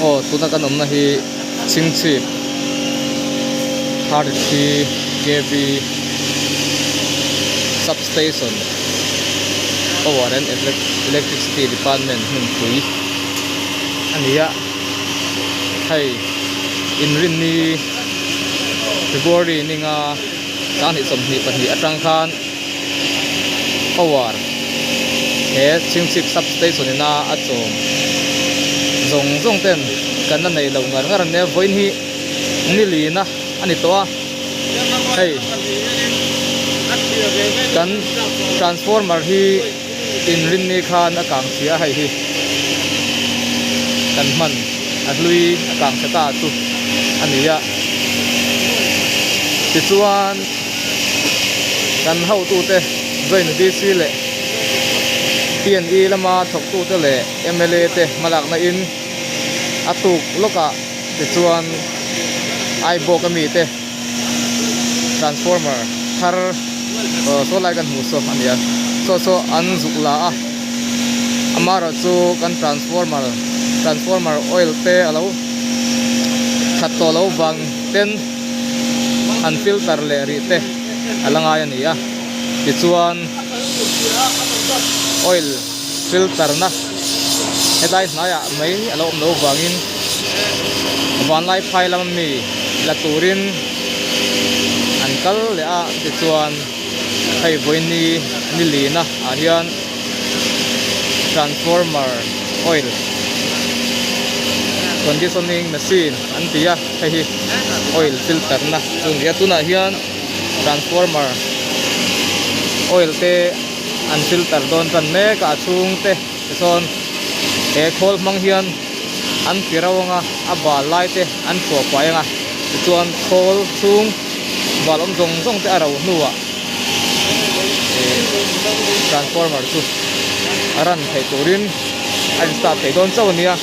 Aw tuna kan awmna hi Chhingchhip 33 kv Substation Power and Electricity Department hmunpui a ni a hei inrinni February ninga sanghnih 22 atang khan power he Chhingchhip Substation ina a chawm zawng zawng ten kan la nei lo ngar ngar a nia vawiin hi ni lina a ni tawh a hei kan transformer hi inrinni khan a kang chhia a hei hi kan hman a hlui a kang chhe ta chu a ni a tichuan kan hotute joint DC leh P&E lama thawktute leh mla te hmalakna in a tuk lawkah tichuan Aibawk ami te transformer thar aw saw lai kan hmuh saw a ni a saw saw an zuk la a amaherawh chu kan transformer transformer oil te alo that tawh loh vang ten an filter leh rih te a la ngai a ni a tichuan oil filter na helai hnaiah mai a lo awm loh vangin vanlai phai lama mi la turin an kal leh a tichuan hei vawiini ni lina ah hian transformer oil conditioning machine an ti a hei hi oil filter na chu a ni a tunah hian transformer oil te an filter dawn tan mek a a chhung te tichuan he khawl hmang hian an ti rau anga a bal lai te an chhuah fai anga tichuan khawl chhung bal awm zawng zawng te a ro hnuah ih transformer chu a run theih turin a in start thei dawn chauh a nia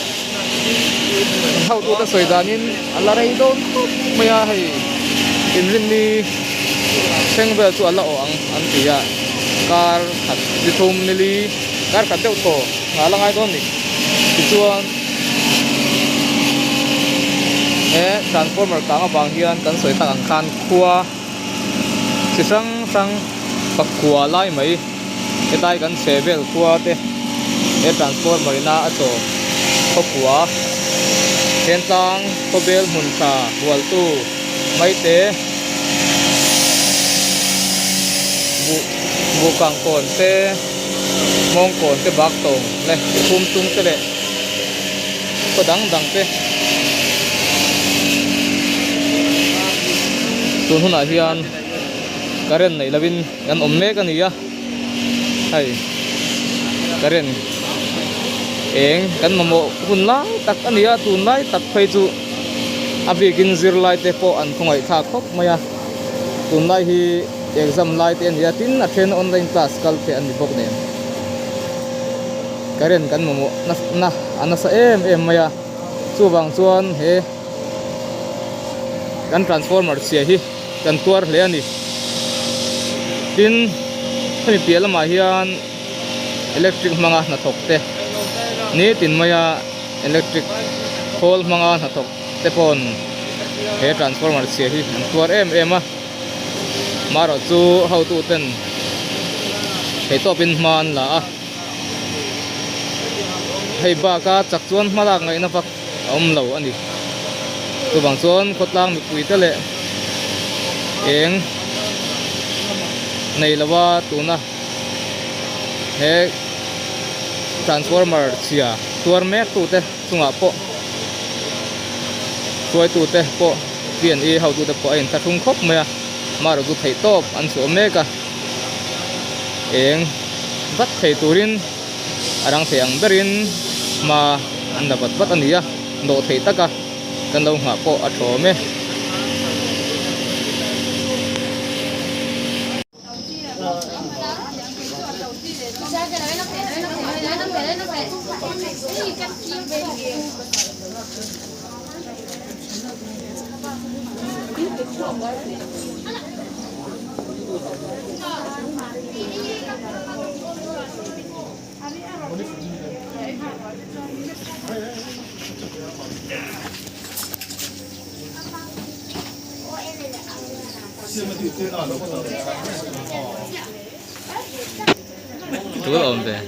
an hotute sawi danin a la rei dawn khawp mai a hei inrinni thleng vel chu a la awh ang an ti a kar khat ni thum nili kar khat deuh tawh a la ngai dawn a ni tichuan he transformer kang avang hian kan sawi tak ang khan khua chi hrang hrang pakua lai mai hetlai kan chhe vel khua te he transformer ina a chaw khawpua thentlang khawbel hmun tha hualtu maite buh buhkang kawn te hmawng kawn te bak tawng leh khum tung te leh khaw dang dang te tun hunah hian current neih lovin kan awm mek a ni a hei current eng kan mamawh hun lai tak a ni a tunlai tak phei chu a bikin zirlai te pawh an khawngaih thlak khawp mai a tunlai hi exam lai te a ni a tin a then online class kal te an ni bawk nen current kan mamawh na a nasa em em mai a chuvang chuan he kan transformer chhia hi kan tuar hle a ni tin hemi piah lamah hian electric hmanga hnathawk te nitin maia electric khawl hmanga hnathawk te pawn he transformer chhia hi an tuar em em a marawh chu hotu ten theihtawpin hma an la a hei baka chak chuan hma lak ngaihna vak a awm lo a ni chuvang chuan khawtlang mipui te leh eng nei lova tuna he transformer chhia tuar mek tute chungah pawh hruaitute pawh P&E hotute pawh a inthlahrung khawp mai a marawh chu theih tawp an chhuah mek a eng vat thei turin a rang thei ang berin hma an la vat vat a ni a dawh theih taka kan lo nghah pawh a thawm e. Tul awm ve.